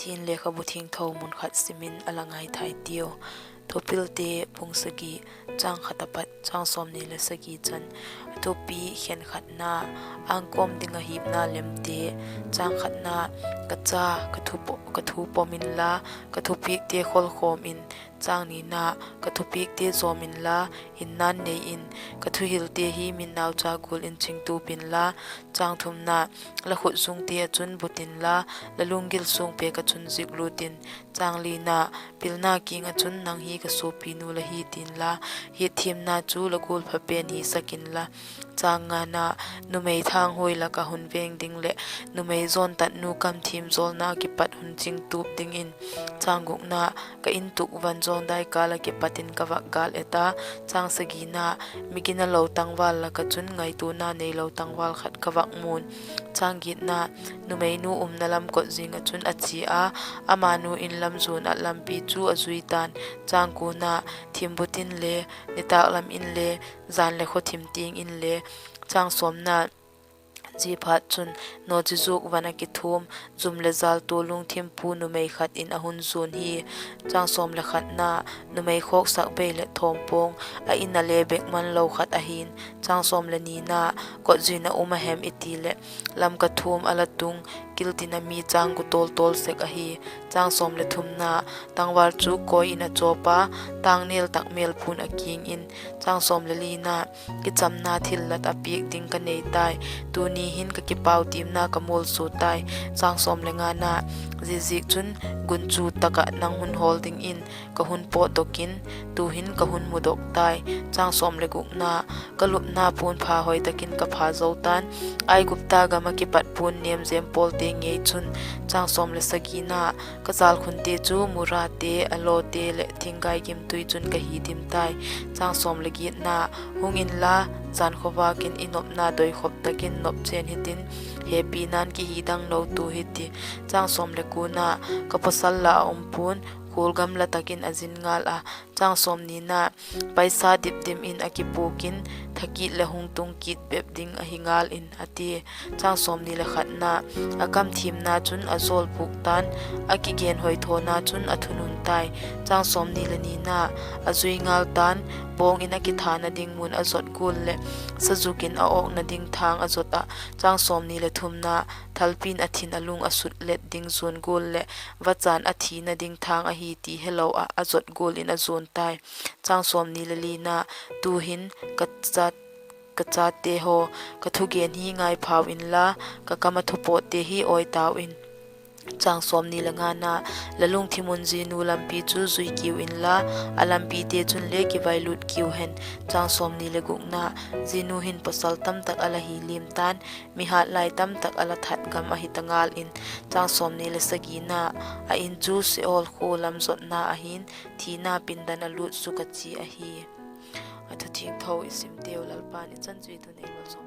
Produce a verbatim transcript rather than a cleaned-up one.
Tin, Lekhabu Thiangtho mun khat sim in a la ngaithai tiu. Thupilte bung sagi, châng khat apat châng sawmni le sagi chan. A thupi: Khenkhatna, angkawm ding ah hipna lemte. Châng khatna: Ka cha, ka thu po-, ka thu pom inla, ka thupiakte kholkhawm in. Châng nina: Ka thupiakte zawm inla, hinna'n nei in; ka thuhilte hi min naucha gual in chingtup inla. Châng thumna: La khutzungte ah chun but inla, la lunggil sungpêk ah chun ziklût in. Châng lina: Pilna kiang ah chun, 'Nang hi ka suapinu la hi,' tin la, hiatthiamna chu la gual pha pen hisak inla. Châng ngana: Numei thanghuai lak ah hun vêng ding leh numei jawntatnu kam thiam jawlna ah kipat hun chingtup dingin. Châng gukna: Ka intuk van jawn dai kâl ah kipat in ka vak gâl et a. Châng sagina: Mi ginalo tangval lak ah chun ngaituana neilo tangval khat ka vak mu'n. Châng giatna: Numeinu umna lam kotzing ah chun a chia a, amanu in lam zuan ah lampi chu a zui ta'n. Châng kuana: Thimbut inle, nitâk lam inle, jan leh khawthim tiang inle. Châng sawmna: Ziaphatchun, nawchizuak van ah kithuam, zum leh jâl tua lungthim pu numei khat in a hun zuan hi. Châng sawm le khatna: Numei khawksak bei leh thawmpawng, a in ah le bêk manlo khat ahi'n. Châng sawm le nina: Kotzuin ah um a hem i ti leh, Lamka thuam a la tung, kiltin a mi châng gu tawl tawl sek ahi. Châng sawm le thumna: Tangval chu kawi in a chawp a, tângnêl tak mêlpu'n a kiang in. Châng sawm le lina: Kichamna thillat a piak ding ka nei tai, tuni hin ka kipau tiamna ka mualsua tai. Châng sawm le ngana: Ziaziakchun, gunchu tak ah nang hun hawl dingin ka hun pawtdok in, tu'hin ka hun mudok tai. Châng sawm le gukna: Ka lupna puan pha hoi tak in ka pha zo ta'n, Aigupta gam ah kipat puan nêm jêm pawlte ngei chun. Châng sawm le sagina: Ka jâlkhunte chu murate, alawte leh thinggai gimtui chun ka hi dim tai. Châng sawm le giatna: Hung inla, jan khawvâk in i nopna doikhop tak in nop chen hitin, hepina'n kihidangnotu hiti. Châng sawm le kuana: Ka pawsal la a um pua'n, khualgam la tak in a zin ngal a. Châng sawmnina: Paisa dip dim in a kipuak in, thakit leh hung tung kit bep ding ahi ngal in, a tia. Châng sawmni le khatna: A kam thiamna chun a jawlpuk ta'n, a kigen hoithawna chun a thunun tai. Châng sawmni le nina: A zui ngal ta'n, bawng in a kithana ding mun a zot gual leh, sazuk in a awkna ding thâng a zot ah. Châng sawmni le thumna: Thalpi'n a thin a lung a sutlet ding zuan gual leh, vacha'n a thina ding thâng ahi ti helo ah a zot gual in a zuan tai. Châng sawmni le lina: Tu'hin, ka chate haw, ka thugen hi ngaiphau inla, ka kam ah thupawtte hi awi tau in. Châng sawmni le ngana: La lungthim un zinu lampi chu zui kiu inla, a lampite chun le kivailut kiu hen. Châng sawmni le gukna: Zinu hin pawsal tamtak a la hi liam ta'n, mihat lai tamtak a la that gam ahi ta ngal in. Châng sawmni le sagina: A in chu Seol khua lam zotna ahi'n, thina pindan a lût suk a chia ahi. A thu thiangtho i simteu Lalpa'n i chanchin ei malsawm